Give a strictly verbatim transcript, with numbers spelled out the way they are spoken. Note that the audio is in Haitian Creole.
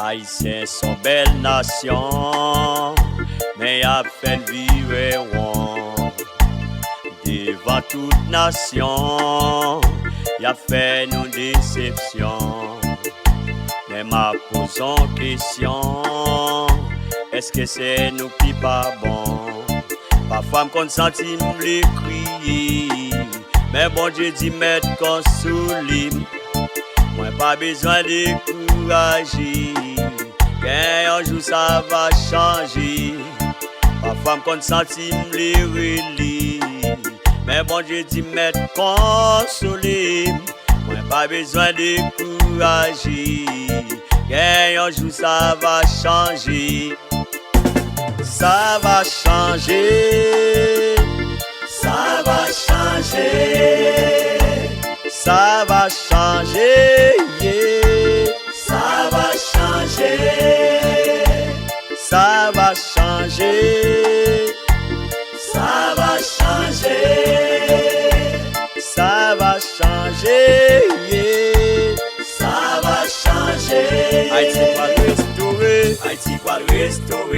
Ayisyen s on bèl nasyon, men y ap fè n vire won. Devan tout nasyon, y ap fè nou desepsyon. Men m ap poze yon kesyon, èske se nou ki pa bon? Pafwa m konn santi m vle kriye, men Bondye di, mèt, konsole m. Mwen pa bezwen dekouraje, gen yon jou sa va chanje. Pafwa m konn santi m vle rele, men Bondye di, mèt, konsole m. Mwen pa bezwen dekouraje, gen yon jou sa va chanje. Sa va chanje. Sa va chanje. Sa va chanje. Yeah. Sa va chanje. Sa va chanje. Sa va chanje. Sa va chanje. Yeah. Sa va chanje. Ayiti pral restore. Ayiti pral restore.